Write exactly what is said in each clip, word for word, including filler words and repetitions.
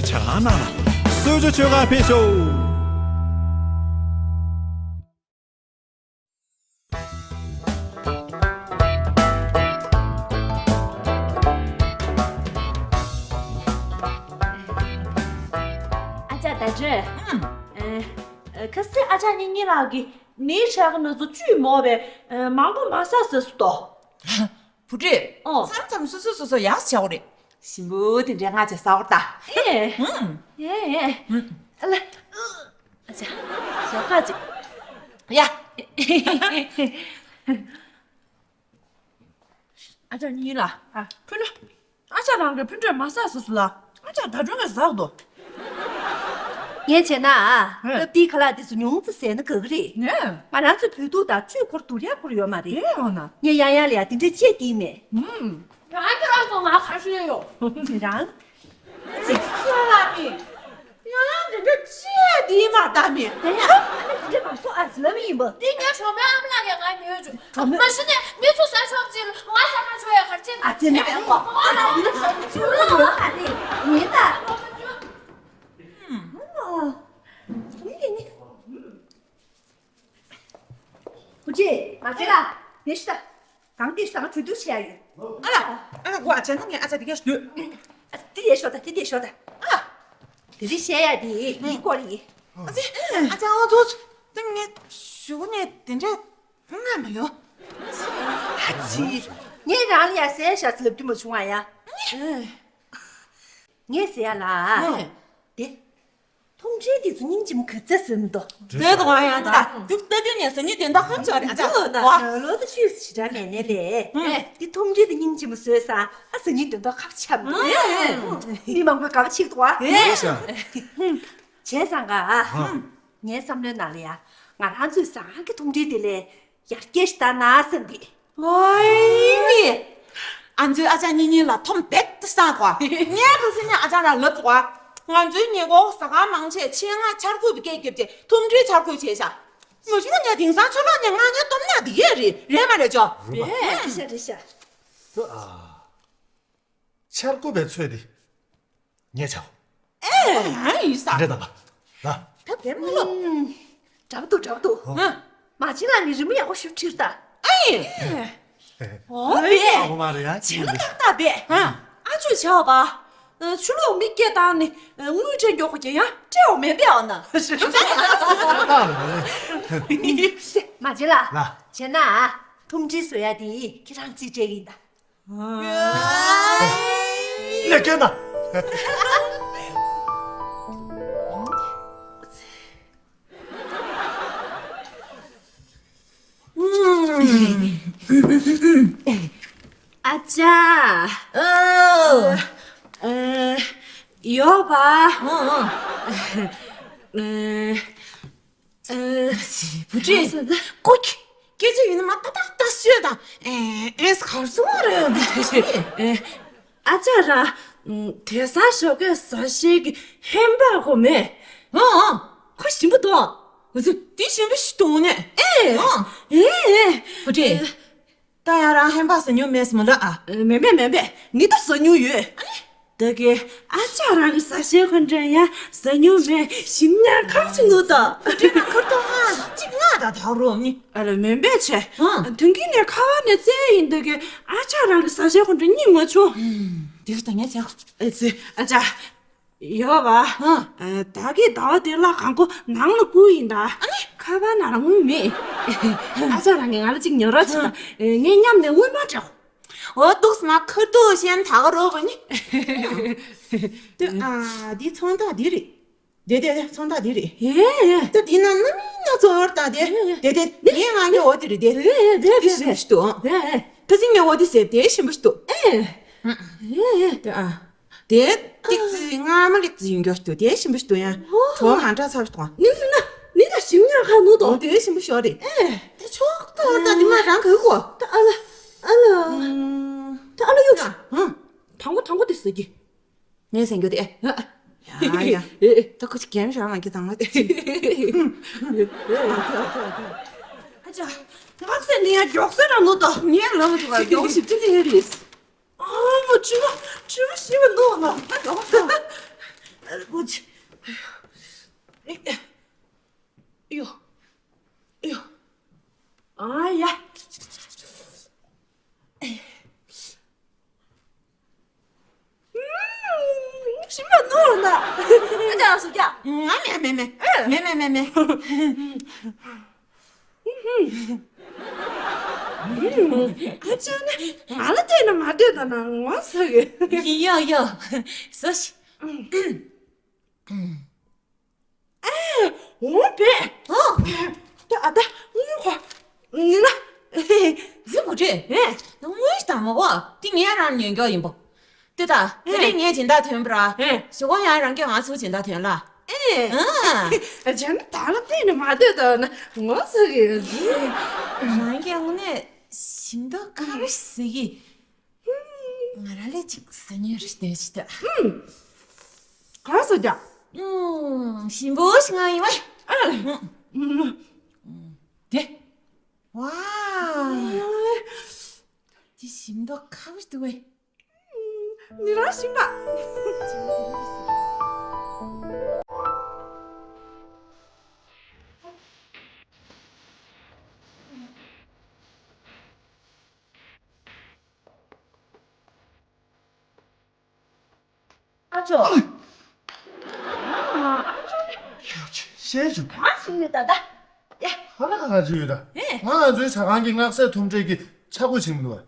ཆ་ལང་ན་གསོལ་ཇ་མཆོད་གར་ཕེབས་ཤོག་ཨ་ཅག་ཟླ་སྒྲོན། ཨ། ཨ། ཁ་སང་ཨ་ཅག་གཉིས་གཉིས་ལགས་ཀྱིས་ནི་ཕྱག་ན་ཚོ་བཅུད་མོ་བའི་མང་པོ་མ་ཟ་ཟེར་སུ་དོ། བུ་ཁྲིད། ཨོ། མཚམས་མཚམས་སོ་སོ་སོ་སོ་ཡག་བྱ་བ་རེད། ཞིམ་པོ་དེ་འདྲའི་ང་ཅག་ཟ་བར་ད། ཨེ། ཨེ་ཨེ། ཨ་ལ། ཨ་ཅག་ཞོགས་ཁ་ཅིག་ཡ། ཨ་ཅག་གཉིས་ལ། ཨ། ཕུ་ནུ། ཨ་ཅག་རང་གི་ཕུ་འདྲེ་མ་ཟ་སོ་སོ་ལ། ཨ་ཅག་ཟླ་སྒྲོན་གྱིས་ཟ་དོ། ངས་བྱས་ན་ཨ། ཨེ། སྟབས་བདེའི་ཁ་ལག་དེ་ཚོ་ཉུང་ཙམ་ཟས་ན་དགའ་གི་རེད། ཨེ། ང་རང་ཚོའི་བོད་ཐུག་དང་བཅུད་འཁོར་དུག་ཡག་འཁོར་ཡོད་མ་རེད། ཨེ་འོ་ན། ངས་ཡང་ཡང་ལ་ཡ་དེ་འདྲ་བྱས་བསྡད་མེད། ཨུམ། རང་གི་རང་ཚོ་ང་ག་ཤེས་ཡོད། རང་། ཅིག་ཤ་ལ་མི། ཡང་ཡང་འདི་འདྲ་ཅི་ཡ་འདི་མ་ལྟ་མི། དེ་ཡང་ཨ་ནི་འདི་འདྲ་མ་སོང་ཨ་ཟི་ལབ་ཡིན་པ། འདི་ངའི་གྲོགས་མོའི་ཨ་མ་ལགས་ཀྱིས་ང་ཉོས་བྱུང་། གྲོགས་མོ། མ་གཞི་ནས་མི་ཚོ་ཟ་ཆོག་ཅིག་ང་ཟ་མ་ཆོག་ཡ་གར་ཆེན། ཨ་ཙི་ནས་ཨ་ནི་ཨ་ནི་ཨ་ནི་ཡིན་ད། ཨ་ནི་ནི། བུ་ཅེ། མ་ཚེ་ལ། དེ་ཤི་ད། གང་དེ་ཤི་ད་ང་གྲོས་བསྡུར་བྱེད་ཡ་ཡོད། ཨ་ལ། ཨ་ལ་གོ་ཨ་ཅག་ན་ངས་ཨ་ཅག་དེ་གས་ལོས། ཨ་དེ་ཡས་ཤོག་ད་དེ་དེ་ཤོག་ད། ཨ་ལ། དེ་རིང་བཤད་ཡ་དེ་འདི་སྐོར་ཡིན། ཨ་ཙི། ཨ་ཅག་ཨོ་ཚོ་ཚོ། ད་ངས་ཞུ་གི་ནས་དེ་འདྲ་ང་མ་ཡོང་། ཨ་ཙི། ངས་རང་ལ་ཡ་ཟས་ཤ་ཚ་ལབ་རྒྱུ་མ་བྱུང་བ་ཡ། ངས་ཟེར་ཡ་ལ། ཨེ། དེ། ཐུམ་སྒྲིལ་དེ་ཚོ་སྙིང་རྗེ་མོ་གི་རྩ་ཟེར་མི་འདུག་དེ་དང་ཡང་དེ་དང་འདུག་ལྟ་དུས་ནས་ཟ་སྙིང་འདོད་མདོག་ཁ་ཆགས་རེད་ཨ་ཅག་འདུག་ན། ལོ་ལོ་དང་ཆུས་སུ་ཞེ་དྲག་མེད་ནས་ལས། ཨེ། དེ་ཐུམ་སྒྲིལ་དེ་སྙིང་རྗེ་མོ་བཟོས་ས་ཨ་ཟ་སྙིང་འདོད་མདོག་ཁ་ཆགས་མི་འདུག་ཨེ། མི་མང་པོས་དགའ་བ་བྱེད་འདུག་ཨ། ཨེ། བྱས་ཙང་ག་ཨ། ངའི་བསམ་བློའི་ནང་ལ་ཡ། ང་རང་ཚོའི་ཟ་ཁང་གི་ཐུམ་སྒྲིལ་དེ་ལས་ཡར་རྒྱས་ཤིག་བཏང་ན་བསམ་གི། ཨོའི་མི། ཨ་ཚོའི་ཨ་ཅག་གཉིས་གཉིས་ལ་ཐུམ་རྦད་དེ་བསགས་གོ། ངས་ཁ་སང་ནས་ཨ་ཅག་རང་ལབ་འདུག་ག་ང་ཚོའི་ཉེ་འཁོར་ཟ་ཁང་མང་ཆེ་ཆེད་མངགས་འཆར་འགོད་པ་སྐད་བརྒྱབ་སྟེ་ཐུམ་སྒྲིལ་འཆར་འགོད་བྱས་ཤག་ང་ཚོ་ནས་དེང་སང་ཕྱི་ལོགས་ནས་མངགས་ཉོ་སྟོབས་ན་འདི་གས་རེད། རེད་མ་རེད་ཅོ། རེད་པ། རེད་ཤག་རེད་ཤག་འཆར་འགོད་པའི་ཚོད་དེ་ངས་བྱའོ། ཨེ། ཨ་ཡིན་ས། འདྲེ་དམ་པ། ལ། ད་བེམ་ལོ། འདྲ་པོ་འདུག་འདྲ་པོ་འདུག་ཨ། མ་བྱིན་ལ་ནི་རི་མོ་ཡག་པོ་ཞིག་བྲིས་ད། ཨེ། ཨོ་བེ། ཨོ་མ་རེད་ཡ། བྱས་ན་ཏག་ཏག་བེ། ཨ། ཨ་ཅོ་བྱ་བ་པ། ཆུ་ལོག་མི་སྐད་བཏང་ནི་དངུལ་སྤྲད་མགྱོགས་པོ་རྒྱག་ཡ་སྤྲད་འོ་མེད་པས་ཨ་ན། ཏག་ཏག་རེད། མ་བྱིན་ལ། ལ། བྱས་ན་ཐུམ་སྒྲིལ་བཟོ་ཡ་དེ་ཁྱེད་རང་རྩིས་སྤྲད་ཀྱི་ཡིན་ད། ལས་ཀན་ན། ཨ་ཅག་ཨོ། ཨ། ཡོད་པ། ཨོ། ཨོ། ཨ། ཨ། བུ་ཁྲིད། ཀོ་ཁྱི། སྐད་ཆ་ཡིན་ན་མ་ཏག་ཏག་ཏག་ཤོད་དང་། ཨེ། ཨེ་གར་སོང་བ་རེད། ཨ་ཅག་ར། དེང་སང་ཞོགས་ཀས་ཟ་ཤེས་ཀྱི་ཧེམ་པ་ཁོ་མེད། ཨང་ཨང་། ཁོ་ཞིམ་པོ་འདུག་འོ་ཙི། དེ་ཞིམ་པོ་ཞིག་འདུག་ནས། ཨེ། ཨང་། ཨེ་ཨེ། བུ་ཁྲིད། ད་ཡང་རང་ཧེམ་པ་ཟ་མྱོང་མེད་སམ་ལ་ཨ། མེད་མེད་མེད་མེད། ངས་ད་ཟ་མྱོང་ཡོད། ཨ་ནི། ད་གི་ཨ་ཅག་རང་གི་ཟ་ཤེས་ཁོ་འདྲ་ཡང་ཟ་མྱོང་མེད། ཞིམ་ཉམས་ཁམ་ཆུ་ནོ་ད། བུ་ཁྲིད་ང་ཁར་ཐོག་ང་གཅིག་ང་ད་ད་རོ་ནི། ཨ་ལ་མེད་མེད་བྱས། ཨང་། དོན་གྱི་ནས་ཁ་བ་ནས་བཙལ་ཡིན་ད་གི་ཨ་ཅག་རང་གི་ཟ་ཤེས་ཁོ་འདྲ་རྙེད་མ་བྱུང་། དེ་གི་ད་ངས་བྱས། ཨེ་ཙི་ཨ་ཅག་ཡོད་པ། ཨ། ད་གི་ཟླ་བ་དེ་ལ་གང་གོ་ནང་ལ་བསྐུར་ཡིན་ད། ཨ་ནི། ཁ་པར་ནང་ལ་དངུལ་མེད། ཨ་ཅག་རང་གིས་ང་ལ་གཅིག་ཉོ་རོགས་བྱེད་དང་། ངས་མཉམ་ནས་དངུལ་མ་སྤྲད། འོ་འདུག་སེ་མ་ཁ་ཐུག་ཤན་ད་ག་རོ་བ་ནི། དེ་ཨ་འདི་ཚོང་རྟགས་འདི་རེད། དེ་དེ་ཚོང་རྟགས་འདི་རེད། ཨེ། ད་འདི་ན་སྣ་མིན་སྣ་ཚོགས་ད་དེ། ཨེ། དེ་དེ་ངས་ང་ཉོ་འོ་དེ་རེད་དེ། ཨེ་ཨེ་དེ་དེ་ཞིམ་པོ་ཞིག་འདུག་ཨེ་ཨེ། ད་ཅི་ངས་འོ་དེ་ཟེར་དེ་ཞིམ་པོ་ཞིག་འདུག་ཨེ། ཨེ་ཨེ། དེ་ཨ། དེ་ཏིག་ཙི་སྔ་མ་ལེགས་ཙི་ཡིན་རྒྱུ་ཞིག་འདུག་དེ་ཞིམ་པོ་ཞིག་འདུག་ཡང་གྲོགས་མ་འདྲ་ཚ་བ་ཞིག་འདུག་ནི་ནི་ན་ནི་ད་ཞིམ་ཉག་ཁ་ནུ་དོ། འོ་དེ་ཞིམ་པོ་ཞིག་རེད། ཨེ། དེ་ཆོག་ཏོ་ད་དེ་མ་རང་གི་གོ། ད་ཨ་ལ་ཨ་ལ། ད་ཨ་ལ་གཡུག་ཧ། དང་པོ་དང་པོ་དེ་ཟེར་གི། ངས་ཟེར་རྒྱུ་དེ། ཡ་ཡ། ད་ཁོ་ཅི་གེམ་ཞོར་མ་གི་དང་ང་དེ། ཨ་ཅག་དམག་སེ་ནི་ཡ་མགྱོགས་སེ་ར་ནོ་ད། ངས་ལབ་འདུག་ག་མགྱོགས་ཤིག་ཅི་ལས་རེད། ཨ་མ་ཅི་མ་ཅི་མ་ཤི་བ་ནོ་ན་ད་མགྱོགས་སེ། ཨུ་ཙི། ཡོ། ཡོ། ཨ་ཡ། ཞིམ་པ་ནོར་ན། ཨ་ཅག་སུ་ཀྱ། ང་མེ་མེ་མེ། མེ་མེ་མེ་མེ། ཨ་ཅག་ནི་ང་ལ་བལྟས་ན་མ་བལྟས་ད་ན་ངོ་ཚ་གི། ཡོ་ཡོ། སུ་ཞིག་ཨེ། འོང་པས། ཨོ། ད་ཨ་ད་དངུལ་ཁོ། ཡིན་ན། ཟི་བུ་ཁྲི། ཨེ། དངུལ་དང་མོ་བ་དེ་ངས་རང་ཉོས་མགྱོགས་ཡིན་པོ། དེ་ད་དེ་རིང་ངས་སྦྱིན་བདག་ཐོན་པ་ར། ཨེ། ཞོགས་པ་ཡང་རང་གིས་ང་ཚོ་སྦྱིན་བདག་ཐོན་ལ། ཨེ། ཨ་ཅག་ནི་ད་ལ་བལྟས་ནས་མ་སྡོད་དོ་ན་ངོ་ཚ་གི། རང་གིས་དངོས་གནས་ཞིམ་མདོག་ཁ་པོ་ཞིག་ཟ་གི། ང་རང་ལས་ཅིག་ཟ་ཉོས་རེ་བལྟས་ཅི་ད། ག་སོ་ཀྱང་། ཞིམ་པོ་ཞིག་ང་ཡིན་བ། དེ། ཝ། དེ་ཞིམ་མདོག་ཁ་པོ་འདུག་བས། ནི་རང་ཞིམ་པ། ཨ་ཅོ། ཨ་ཅོ། ཤེས་བྱུང་། གང་ཞིག་ནས་ད་ལྟ། ཡ། ཧ་ལ་ཁ་ཁ་ཅིག་ཡོད་ད། ཨེ། ང་ང་ཚོའི་ཇ་ཁང་གི་སྔགས་སྲས་ཐུམ་སྒྲིལ་གྱི་ཆ་བགོས་བྱེད་མི་འདུག་བ།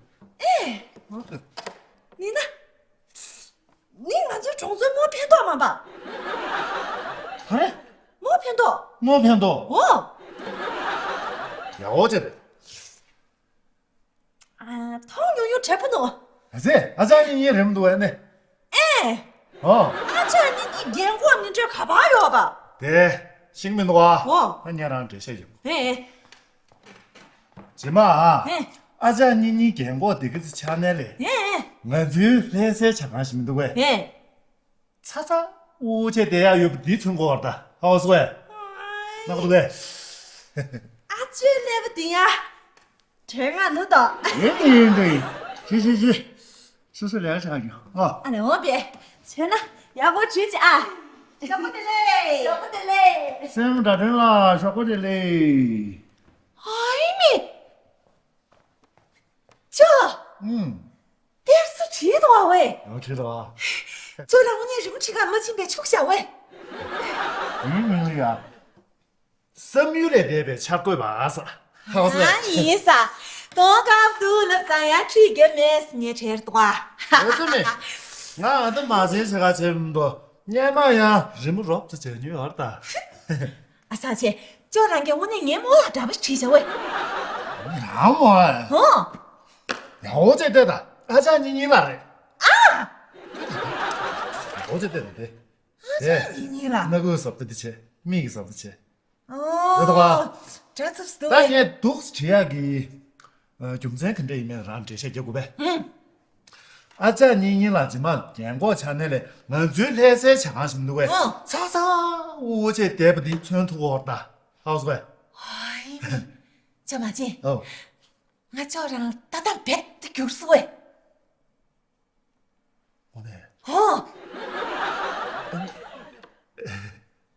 ཨེ། ཨོ་ཙི། ནི་ན། ནི་ང་ཚོའི་གྲོང་ཚོའི་རྨོ་ཕན་ཐོགས་མ་པ། ཧ་རེ། རྨོ་ཕན་ཐོགས། རྨོ་ཕན་ཐོགས། ཨོ། ཡ་ཨོ་ཙི་རེད། ཨ། མཐོང་མྱོང་མྱོང་བྲེད་པོ་འདུག་ཨ་ཙི། ཨ་ཅག་གཉིས་གཉིས་རེད་མི་འདུག་ཨ་ནི། ཨེ། ཨོ། ཨ་ཅག་གཉིས་གཉིས་རྒན་གོག་མི་འདྲ་ག་པར་ཡོད་པ། དེ་ཤེས་ཀྱི་མི་འདུག་ཨ། ཨོ། ད་ངས་རང་འགྲེལ་བཤད་ཡོད། ཨེ། རྗེས་མ། ཨེ། ཨ་ཅག་གཉིས་གཉིས་རྒན་གོག་དེ་གི་ཚེ་ཆགས་ནས་ལས། ཨེ། ང་ཚོའི་ལྷ་སའི་ཇ་ཁང་ཞིག་མི་འདུག་གས། ཨེ། ཚ་ཚ་འུ་ཆེ་དེ་ཡག་ཡོད་པ་འདི་ཚུན་གོ་བར་ད་ཧའོ་སུ་ཨེ། ནག་འདུག་གས། ཨ་ཅོའི་ཀླད་པ་འདི་ཡ། དྲན་ང་ནུ་དོ། ཡིན་ཡིན་འདུག་ཡིན། ཤི་ཤི་ཤི། སུ་སུ་ལས་ཆགས་ཡོང་ཨ། ཨ་ལས་འོང་པས། བྱས་ན་ཡག་པོ་བྱོས་ཅི་ཨ། ཞོགས་པ་བདེ་ལེགས། ཞོགས་པ་བདེ་ལེགས། སེམས་དྲ་དྲན་ལ་ཞོགས་པ་བདེ་ལེགས། ཨ་ཡིན་མི། ཅོ། ཨུམ། དེར་སུ་བྲིས་འདུག་བ་ཝེ། ཡང་བྲིས་འདུག་བ། ཅོ་རང་ངོ་ནས་རི་མོ་བྲིས་ག་མ་ཕྱིན་པའི་ཕྱུག་བྱ་ཝེ། ཡིན་མིན་ཡ། བསམ་ཡུལ་ལས་འདས་པའི་འཆར་འགོད་པ་ས། ཧང་སེ། ཨ་ཡིན་ས། གཏོང་སྐབས་དུ་ལབ་ཙང་ཡང་ཁྲིད་རྒྱབ་མེད་ངས་བྲེལ་འདུག་བ། འོ་དེ་མེད། ང་ཨ་ད་མ་ཟིན་བྱེད་ག་བྱེད་མི་འདུག་སྔན་མ་ཡང་རི་མོ་རོབ་ཙམ་བྱས་མྱོང་ཡོད་རེད་ད། ཨ་ས་ཆེ། ཅོ་རང་གིས་དངོས་གནས་ངའི་རྨོ་ལ་འདྲ་པོ་བྲིས་བྱ་ཝེ། ཡང་མོ་ཨེ། ཧོ། ཡང་འོ་ཙེ་ལྟས་ད་ཨ་ཅག་གཉིས་གཉིས་ལ་རེད། ཨ། ཡང་འོ་ཙེ་ལྟས་ད་དེ། ཨ་ཅག་གཉིས་གཉིས་ལ། སྣ་ཁུག་བཟོ་ལྟ་དེ་བྱས་མིག་གི་བཟོ་ལྟ་བྱས། ཨོ། རེད་དོ་ག་འདྲ་ཚབས་སུ་འདུག་ད་ངས་འདུག་བྲིས་ཡག་གི་རྒྱུ་མཚན་ག་འདྲ་ཡིན་མིན་རང་འགྲེལ་བཤད་རྒྱག་དགོས་པས། ཨུམ། ཨ་ཅག་གཉིས་གཉིས་ལ་རྗེས་མ་རྒན་གོག་ཆགས་ནས་ལས་ང་ཚོའི་ལྷ་སའི་ཇ་ཁང་ཞིག་མི་འདུག་གས། ཨོ། ཚ་ཚ་འུ་ཆེ་བསྡད་པ་འདི་མཚོན་ཐུབ་ཀྱི་ཡོད་རེད་ད། ཧའོ་སུ་བས། ཧོ་ཡིན། ཅོ་མ་ཅི། ཨོ། ང་ཅོ་རང་ལ་ཏག་ཏག་རྦད་དེ་འགྱུར་སོང་བས། འོ་ནས། ཧོ། ཨ་ནི།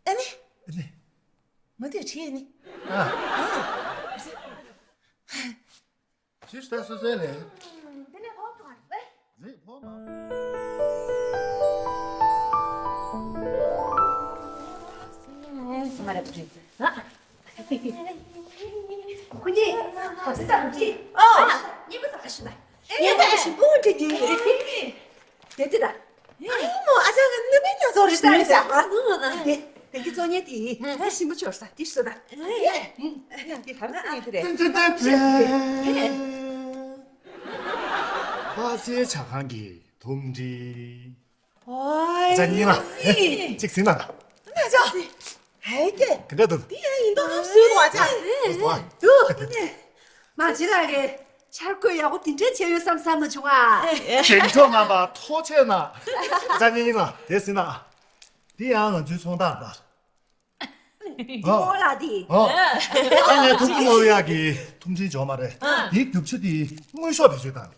ཨ་ནི། ཨ་ནི། མ་དུས་བྲིས་ནི། ཨ། ཨ། ཅི་ལྟ་སོ་སོའི་ལས། དེ་ནས་ཧོ་ཐོང་རེད། རེད་ཧོ་མ། སི་མ་རེད་བྲིས། ཨ། ཁོ་གཉིས་ག་ཚོད་ཙམ་བྲིས། ཨ། གཉིས་པ་ཙམ་ཞུ་ན། ཨེ་ཡ་ད་ཞིམ་པོ་འདྲ་ཉོས་ཡོད། དེ་དེ་ད། ཨ་མོ་ཨ་ཅག་གི་ནུ་མའི་ཉ་ཚོ་རེད་ས་རེད་ས། ཨ་ནུ་ཨ་ནུ། དེ་དེ་གི་ཚོ་ཉེ་དེ་ད་ཞིམ་པོ་ཆོར་ས་དེ་ཤོད་ད། དེ་ཧར་ས་ཉེ་དེ་རེད། ལྷ་སའི་ཇ་ཁང་གི་ཐུམ་སྒྲིལ། ཨོ་ཡ། ཨ་ཅག་གཉིས་ལ་ཅིག་ཟིན་ན་ད། ཨ་ཅག་ཧེ་ཀེ། ག་འདྲ་འདུག་དེ་ཡང་ཡིན་མདོག་ཁ་པོ་བཟོས་འདུག་ཨ་ཅག་འདུག་ཨ། འདུག་དེ་ནས་མ་ཇི་ལགས་ཀྱིས་འཆར་འགོད་ཡག་པོ་དེ་འདྲས་བྱས་ཡོད་བསམ་བསམ་མ་བྱུང་ཨ། རྒན་གྲོགས་རྣམ་པ་ཐུགས་རྗེ་གནང་། ཨ་ཅག་གཉིས་ལ་དེ་ཟིན་ན། དེ་ཡང་ང་ཚོའི་ཚོང་རྟགས་རེད་ད། འདི་ཨོ་ལ་འདི། ཨོ། ད་ངས་ཐུགས་ཁུར་མ་ཡག་གི་ཐུམ་སྒྲིལ་འཇོག་མ་རེད། ཨ། འདིའི་རྒྱུ་ཆ་དེ་དངུལ་ཤོག་བེད་སྤྱོད་བཏང་།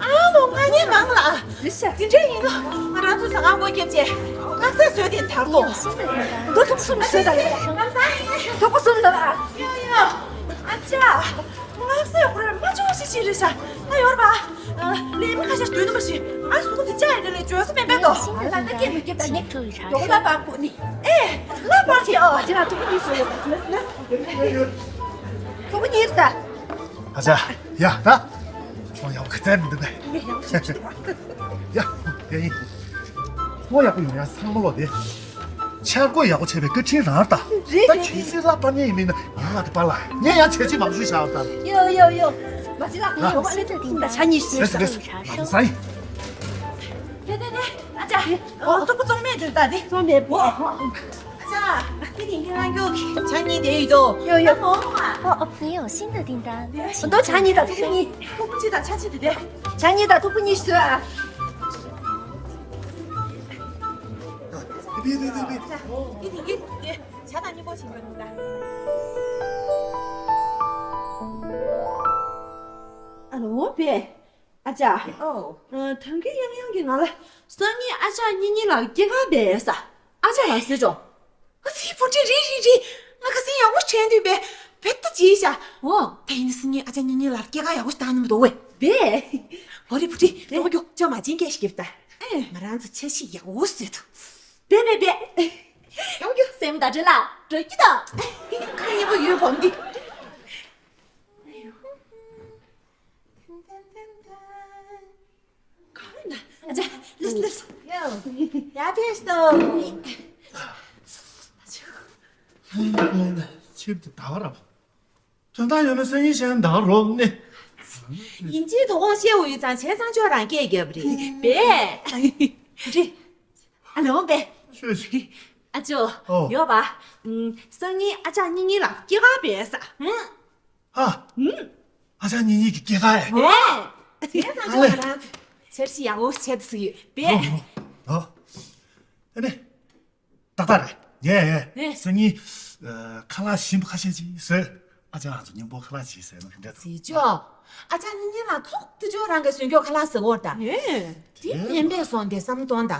ཨ་མོ་ང་ཉེ་མང་ལ། དེ་འདྲ་ཡིན་ན་ང་རང་ཚོ་ཟ་ཁང་སྒོ་བརྒྱབ་བྱས་ལྷ་ས་བཟོས་ཏེ་དར་ལོ། ང་ཐུག་གསུམ་བཟོས་དང་ཐུག་གསུམ་ལ། ཡ་ཡ། ཨ་ཅག་ལྷ་ས་ཡོད་ཁོ་ར་མ་ཅོ་ཤི་ཤི་རེད་ཤག་ད་ཡོར་བ། ལས་མི་ཁ་ཤས་སྡོད་ནུ་མ་ཤི། ང་སུ་གི་ཅག་ཡིན་ལས་བཅོས་སུ་མེད་པས་དོ། ལ་ད་སྐད་མི་སྐྱེད་ད་ནི། ཡོག་ལ་པ་ཁུ་ནི། ཨེ། ལ་པ་ཁྱེད་ཨོ། ཅི་ན་ཐུག་གི་ནི་སུ་ཡོད་པ་ཐུག་གི་ནི་ས། ཨ་ཅག་ཡ་ད། ཁོང་ཡག་པོ་ཁ་ཚད་མི་འདུག་གས། ཡ། དེ་ཡིན། ཁོང་ཡག་པོ་ཡོང་ཡ་ཚང་མ་ལོ་དེ། འཆར་སྒོ་ཡག་པོ་བྱས་པའི་བཀའ་དྲིན་རང་ལྟ། རེད་ད་རེད་ཁྱེད་ཚོའི་བསླབ་པ་ཉན་ཡིན་མིན་ན་ང་ལ་དེ་པ་ལ་ངས་ཡང་བྱས་རྗེས་མང་ཤོས་བཞག་ད། ཡོ་ཡོ་ཡོ། མ་ཅི་ལ་ཡོ་བ་ལེ་ཏོ་ཏིང་ད་ཆ་གཉིས་ཟེར་ས། རེད་རེད། ང་ཚོ་ས་ཡིན། རེད་རེད་རེད། ཨ་ཅག་ཨོ་ཏོག་པོ་ཙོང་མེད་འདུག་ད་དེ་ཙོང་མེད་པོ། ཨ་ཅག་དེ་དེང་གི་རང་རྒྱུག་གི་ཆ་གཉིས་དེ་ཡོད་དོ། ཡོ་ཡོ། ཨོ་ཨོ། 你有新的订单。 ཨོ་ཏོ་ཆ་གཉིས་དང་ཐུག་པོ་གཉིས། ཐུག་པོ་གཅིག་དང་ཆ་གཅིག་དེ་དེ། ཆ་གཉིས་དང་ཐུག་པོ་གཉིས་ཤོད་ཨ། ཨ་ལོ་བེ། ཨ་ཅག་ཨོ། ཨ། ཐང་གི་ཡང་ཡང་གི་ང་ལ་སང་ཉིན་ཨ་ཅག་གཉིས་གཉིས་ལ་སྐྱེ་ཁ་བེ་ས། ཨ་ཅག་ལ་ཟེར་ཅོ། ཨ་ཙི་བུ་ཁྲིད་རི་རི་རི། ང་ཁ་སང་ཡག་པོ་དྲན་དུས་བེ། བེ་ད་ཅི་ཤ། ཨོ། དེ་ཡིན་སང་ཉིན་ཨ་ཅག་གཉིས་གཉིས་ལ་སྐྱེ་ཁ་ཡག་པོ་ཞིག་བཏང་ནི་མི་འདུག་བེ། བེ། ཨོ་རི་བུ་ཁྲིད་ལོག་རྒྱུ་ཅོ་མ་ཅིན་སྐད་ཞིག་གིབ་ད། ཨེ། ང་རང་ཚོ་འཆར་གཞི་ཡག་པོ་བཟོས་ཐུབ། བེ་བེ་བེ། ཡོང་རྒྱུ་སེམས་ད་འདྲ་ལ་འགྲོ་རྒྱུ་དང་། ཁ་ཡིན་པོ་ཡོད་བམ་འདི། གང་ན་ཨ་ཅག་ལིས་ལིས། ཡ་ཕེ་སྟོ། ཆིབ་དེ་ད་བར་ར། དོན་དག་ཡོད་ན་སང་ཉིན་གཞན་ད་རོགས་ནི། ཡིན་གཅིག་དོ་དགོང་བཤད་འོ་ཡོད་ཙང་བྱས་ཙང་ཅོག་རང་སྐད་རྒྱབ་རེད་པས། རེད། ཨ་ལེ་འོང་པས། ཤོད་ཤོད། ཨ་ཅོ། ཨོ། ཡོད་པ། ཨུམ། སང་ཉིན་ཨ་ཅག་གཉིས་གཉིས་ལ་སྐྱེ་ཁ་བས་ས། ཧུམ། ཧ། ཧུམ། ཨ་ཅག་གཉིས་གཉིས་ཀྱི་སྐྱེ་ཁ་ཨེ། ཧེ། དེ་ཙང་ཨ་ལེ། ང་རང་འཆར་གཞི་ཡག་པོ་བྱས་འདུག་ཡོད་པས། ཨོ། ཨོ། ཨ་ནི། ཏག་ཏག་རེད། ངས་ངས་ཨེ། སང་ཉིན། ཨ། ཁ་ལག་ཞིམ་པོ་ཁ་ཤས་ཅིག་བཟོས། ཨ་ཅག་ང་ཚོ་མཉམ་པོ་ཁ་ལག་ཅིག་བཟས་ན་ག་འདྲ་འདུག་ཟེར་ཅོ། ཨ་ཅག་གཉིས་གཉིས་ལ་ཙོག་ཏུ་ཅོ་རང་གི་གསོན་སྐྱོ་ཁ་ལག་ཟེར་གོ་ད། ཨེ། དེ་ཕན་པས་སོང་དེ་བསམ་གཏོང་ད།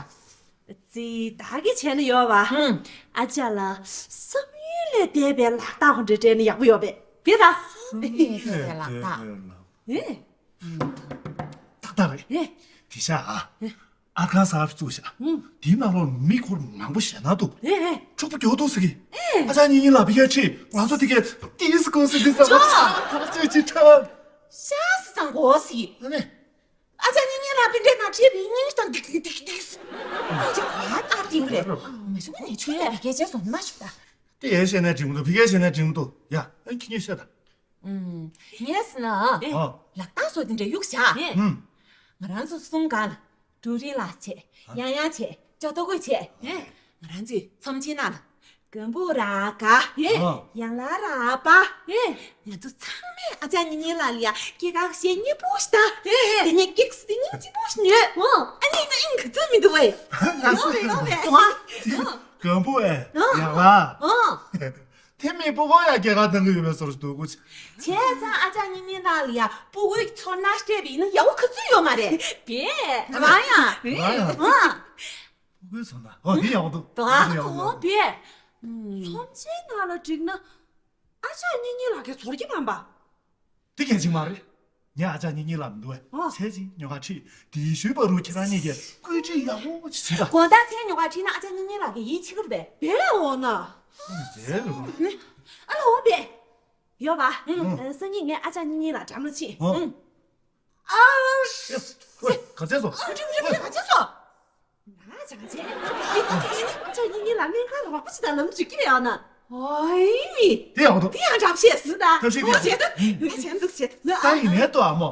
ཙི་བདག་གིས་བྱས་ན་ཡོད་བ། ཧུམ། ཨ་ཅག་ལ་བསམ་ཡུལ་ལས་འདས་པའི་ལག་རྟགས་ཁོ་འདྲ་སྤྲད་ན་ཡག་པོ་ཡོད་པས། དེ་ད། བསམ་ཡུལ་ལས་འདས་པའི་ལག་རྟགས། ཨེ། ཏག་ཏག་རེད། ཨེ། དེ་ཤ་ཨ། ཨེ། ཨར་ཁང་གསར་བཙུགས་ཤག་ཧུམ། དེའི་ནང་ལོགས་མི་འཁོར་མང་པོ་ཞེ་ན་འདུག་ཨེ་ཨེ། འཁྱོག་པོ་མགྱོགས་འདུག་ཟེར་གི། ཨེ། ཨ་ཅག་གཉིས་གཉིས་ལ་ཕི་ཀའི་ཁྲིད་ང་ཚོ་དེ་གའི་ཏིས་ཀོ་ཟེར་གི་ཟེར་བ། ཅོ། ཁ་ཅོ་ཅི་ཁྲ། ཤ་སི་ཚང་གོ་སི། ཨ་ནི། ཨ་ཅག་གཉིས་གཉིས་ལ་ཕི་འདྲའི་ནང་ཁྲིད་རིང་ཉིན་དང་ཏིག་ཏིག་ཏིག་ཏིག་ཨ་ཅག་ག་ལྟར་ཏིང་རེད། མ་བྱུང་ན་ནི་ཆུ་ལས་ཕི་ཀའི་བྱས་སོང་མ་བྱུང་ད། དེ་ཡས་བཤད་ནས་འགྲིག་མི་འདུག་ཕི་ཀའི་བཤད་ནས་འགྲིག་མི་འདུག་ཡ། ཨ་ཁྱི་གཉིས་བཤད་ད། ངས་ཟེར་ན། ཨ། ལག་རྟགས་སོགས་དེ་འདྲ་གཡུག་བཞག་ཨུམ། ང་རང་ཚོ་གསུམ་སྒང་ལ་ཀྲུའུ་རིན་ལགས་བྱས། ཡང་ཡང་བྱས། ཅོ་ཏོ་གོས་བྱས། ང་རང་ཚོས་ཚོམས་ཆེན་ནང་ལ་མགོན་པོ་ར་ག་ཨ། ཡང་ལ་ར་པ། ང་ཚོ་ཚང་མས་ཨ་ཅག་གཉིས་གཉིས་ལགས་ལ་ཡ་སྐྱེས་སྐར་གཞས་སྙན་པོ་ཞིག་ལྟ། དེ་ནས་ཀེག་སི་དེ་སྙིང་རྗེ་པོ་ཞིག་ཉོས། ཨ་ནི་ན་ཨིན་ག་ཚོད་མི་འདུག་བས། ང་ཚོ་ཡོང་བས་ཡོང་བས། མགོན་པོ་ཨེ། ཡང་ལ། དེ་མིན་སྤུ་གུ་ཡང་སྐྱེས་སྐར་གཏོང་གི་ཡོད་པའི་བཟོ་འདྲ་འདུག་གོ། བྱས་ཙང་ཨ་ཅག་གཉིས་གཉིས་ལགས་ལ་ཡ་སྤུ་གུའི་ཚོར་སྣང་སྤྲད་པ་ཡིན་ན་ཡག་པོ་ག་ཚོད་ཡོད་མ་རེད། བས། རང་ཡང་། རང་ཡང་། ཨ། སྤུ་གུའི་ཚོར་སྣང་། ཨོ་དེ་ཡག་པོ་འདུག་ཨ། དེ་ཡག་པོ་འདུག་ཨོ་བས། ཚོམས་ཆེན་ནང་ལ་བསྒྲིགས་ན་ཨ་ཅག་གཉིས་གཉིས་ལགས་ཀྱིས་ཚོར་གྱི་མ་འབའ། དེ་གལ་ཆེན་མ་རེད། ངས་ཨ་ཅག་གཉིས་གཉིས་ལགས་མི་འདུག་བས། ཨ། ཚེ་གཅིག་ཉོ་ག་ཁྲིད་དེའི་ཤུལ་བར་དུ་ཁྱེད་རང་གཉིས་ཀྱིས་བཀོད་སྒྲིག་ཡག་པོ་ཅིག་བྱེད་དང་། དགོང་དག་ཚེ་ཉོ་ག་ཁྲིད་ན་ཨ་ཅག་གཉིས་གཉིས་ལགས་ཀྱིས་ཡིད་ཆེས་ཀྱི་རེད་པས། བས་འོ་ན། ཨ་ལ་འོ་བས། ཡོད་པ། ཨ། སང་ཉིན་ངས་ཨ་ཅག་གཉིས་གཉིས་ལགས་འགྲམ་ལ་ཕྱིན། ཨ། ཨ། ཨེ། ཨེ། ག་ཚད་སོང་། ཨ། ཅི་ཅི་ཅི་ག་ཚད་སོང་། ན་ཅང་ཅེ། ཨ་ཅག་གཉིས་གཉིས་ལགས་སྨན་ཁང་ལ་རོགས་པ་བྱེད་དང་ལབ་འཇུག་གི་རེད་ཨ་ན། ཨོའི། དེ་ཡག་པོ་འདུག་དེ་ཡང་འགྲམ་བཤད་ཟིན་ད། ཐབས་ཤེས་དེ་ཡག་པོ་བྱེད་ད། ཨ་བྱེད་འདུག་བྱེད་ད། ད་ཡིན་ནའི་ལྟོས་ཨ་མོ།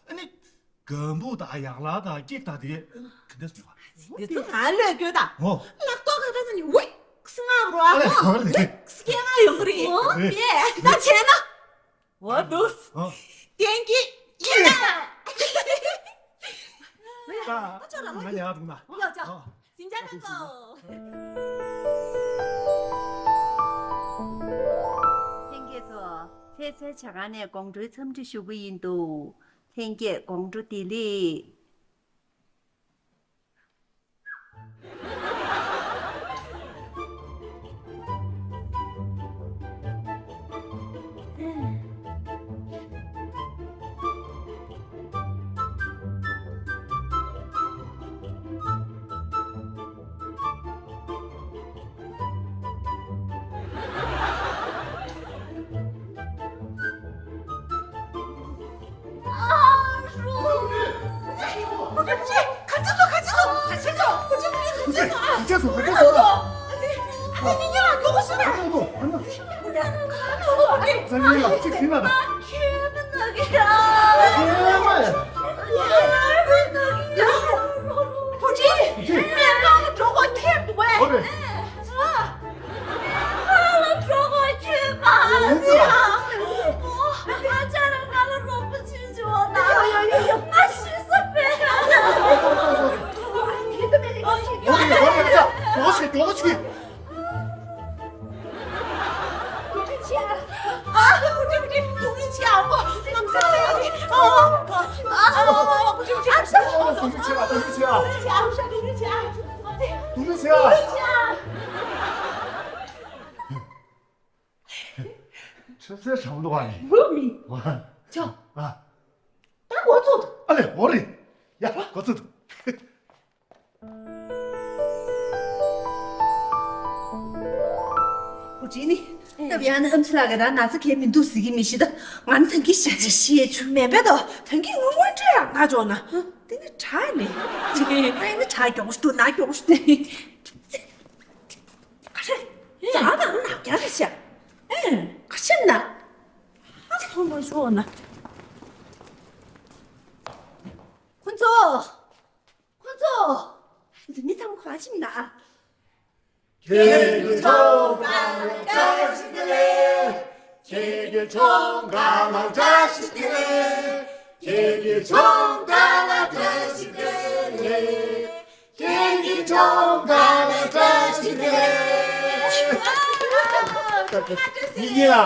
ཨ་ནི། མགོན་པོ་དང་ཡང་ལ་དང་ཀེག་དང་དེ་ག་འདྲ་སོང་བ། དེ་ཚོ་ང་ལོས་སྐྱོ་དང་། ཨོ། ལག་ཐོག་ག་རེ་ན་ནི་ཝིག་སི་ང་རོ་ཨ་ཨ་ལེ་ཨ་ལེ། ཝིག་སི་ཀེ་ང་ཡོང་གི་རེད། ཨོ་ཡེ་ད་བྱས་ན། འོ་འདུག་ཨ། བསྟན་གྱི་ཡིན་ན། ད་ང་ཉལ་འདུག་ན། ཡོ་ཅོ། ཨ། སིང་ཅ་ནང་གོ། ལྷན་རྒྱས་ཚོ། ལྷ་སའི་ཇ་ཁང་ནས་དགོང་དྲོའི་འཚམས་འདྲི་ཞུ་གི་ཡིན་འདུག་ལྷན་རྒྱས་དགོང་དྲོ་བདེ་ལེགས། ང་ལ་གྲོགས་པོ་ཁྱོད་པ་ཨ་ཙི་ཨ། ཨོ། ང་ཅག་རང་ང་ལ་རོགས་པ་བྱེད་ཆོག་ན། ཡོ་ཡོ་ཡོ་ཡོ། ང་ཤི་ས་པས། ཨ། ཆུ་ཚོད་གྲངས་འདུག་བ་ནི། ངུ་མི། ཅོ། ཨ། ད་འགོ་ཚུགས་འདུག་ཨ་ལེ་འོ་རེད། ཡ་འགོ་ཚུགས་འདུག་བུ་ཁྲིད་ནི། ད་བྱས་ན་ཨམ་ཆི་ལགས་ཀྱིས་རང་ན་ཚ་གང་ཡང་མི་འདུག་ཟེར་གྱི་མི་ཤེས་ད། ང་ནི་ཐང་གི་ཤ་ཆ་ཤི་ཡས་ཆུ་མེད་པས་དོ། ཐང་གི་ངུ་ངུ་འདྲ་ཡང་ང་ཅོག་ན། དེ་ནི་དྲག་ནི། ཨ་ཡིན་ན་དྲག་མགྱོགས་ཤོག་ན་མགྱོགས་ཤོག་ག་ཤེད། ཛ་དང་ནག་རྐྱང་རེད་ཤག་ཨེ། ག་ཤེད་ན། ཨ་ཚོ་མ་ཤོག་ན། ཁོ་ཚོ། ཁོ་ཚོ། མི་ཚང་མ་ག་ཤེད་ན། ཁྱེད་ཀྱི་ཆོ་ག་ལ་བཀྲ་ཤིས་བདེ་ལེགས། ཁྱེད་ཀྱི་ཆོ་ག་ལ་བཀྲ་ཤིས་བདེ་ལེགས། ཁྱེད་ཀྱི་ཆོ་ག་ལ་བཀྲ་ཤིས་བདེ་ལེགས། ཁྱེད་ཀྱི་ཆོ་ག་ལ་བཀྲ་ཤིས་བདེ་ལེགས། ཡིན་ཡིན་ལ།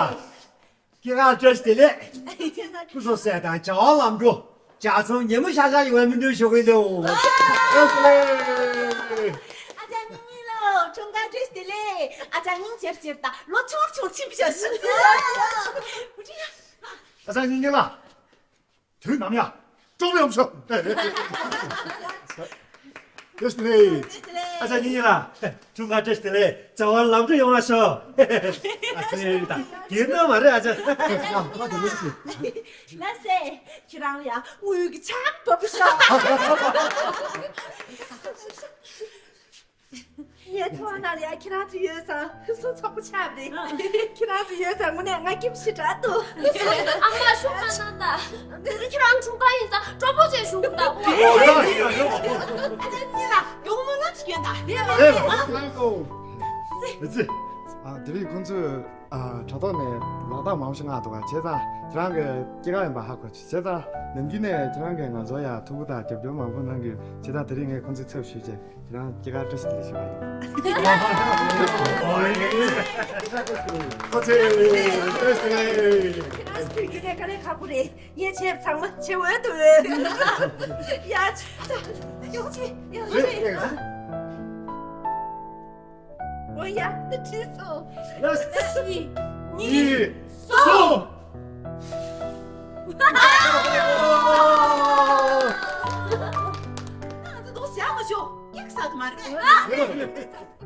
སྐྱེས་སྐར་བཀྲ་ཤིས་བདེ་ལེགས། སྐུ་གཟུགས་གསལ་ཐང་བྱ་བ་ལམ་འགྲོ། ལྗགས་རྩོམ་ཉན་མོ་ཤག་ཤག་ཡོང་བའི་སྨོན་འདུན་ཞུ་གི་འདུག་ཨ་ཅག་སྙིང་ཉེ་ལོ་འཁྲུངས་སྐར་བཀྲ་ཤིས་བདེ་ལེགས། ཨ་ཅག་སྙིང་རྗེ་རྗེ་དང་ལོ་ཆུང་ཆུང་ཕྱིན་པ་ཤག་ཤག་ཨ་ཅག་སྙིང་ཉེ་ལ། དུས་ནམ་ཡང་སྤྲོ་བོ་ཡོང་ཤོག་བཀྲ་ཤིས་བདེ་ལེགས། ཨ་ཅག་སྙིང་ཉེ་ལ། འཁྲུངས་སྐར་བཀྲ་ཤིས་བདེ་ལེགས། བྱ་བ་ལམ་འགྲོ་ཡོང་བ་ཤོག་ཨ་ཙི་ད་རྒན་ནོ་མ་རེད་ཨ་ཅག་ལ་སེ། ཁྱེད་རང་ལ་ཡང་དངུལ་གྱི་ཆར་བབས་ཤོག་ངས་ ཚོ་ནང་ལ་ཡ་ཁྱེད་རང་ཚོ་ཡོད་ཙང་ཕུན་སུམ་ཚོགས་པོ་ཆགས་པ་རེད། ཁྱེད་རང་ཚོ་ཡོད་ཙང་དངོས་གནས་ང་སྐྱིད་པོ་ཞེ་དྲག་འདུག་ཨ་མ་ཤོག་མ་གནང་ད། དེ་རིང་ཁྱེད་རང་འཁྲུངས་སྐར་ཡིན་ཙང་སྤྲོ་པོ་བྱས་བཞུགས་ད། ཨ་ནི་ལ་མགྱོགས་མོ་ལ་ཞིག་ཡོད་ད། ཨ་དེ་རིང་ཁོང་ཚོས་དྲ་ཐོག་ནས་ལག་རྟགས་མང་པོ་ཞིག་མངགས་འདུག་ག་བྱས་ཙང་ཁྱེད་རང་གི་སྐྱེས་སྐར་ཡིན་པ་ཧ་གོ་བྱས་ཙང་ནམ་རྒྱུན་ནས་ཁྱེད་རང་གིས་ང་ཚོ་ཡ་ཐུགས་ཁུར་དང་རྒྱབ་སྐྱོར་མང་པོ་གནང་གི་ཡོད། བྱས་ཙང་དེ་རིང་ངས་ཁོང་ཚོའི་ཚབ་ཞུས་བྱས། ཁྱེད་རང་སྐྱེས་སྐར་བཀྲ་ཤིས་བདེ་ལེགས་ཞུ་བ་ཡིན། ཁྱེད་རང་སྐྱེས་སྐར་དཀའ་ལས་ཁག་པོ་རེད། ངས་བྱས་པ་ཚང་མ་བྱེད་འོས་དུ་འོས། ཡ་ཆ་ཡོང་ཆེ་ཡོང་ཆེ། འོ་ཡ་ད་བྲིས་སོང་། གཉིས། གསུམ། ང་ཚོ་དོགས་བྱ་མ་ཤོག་སྐྱག་ཟ་གི་མ་རེད།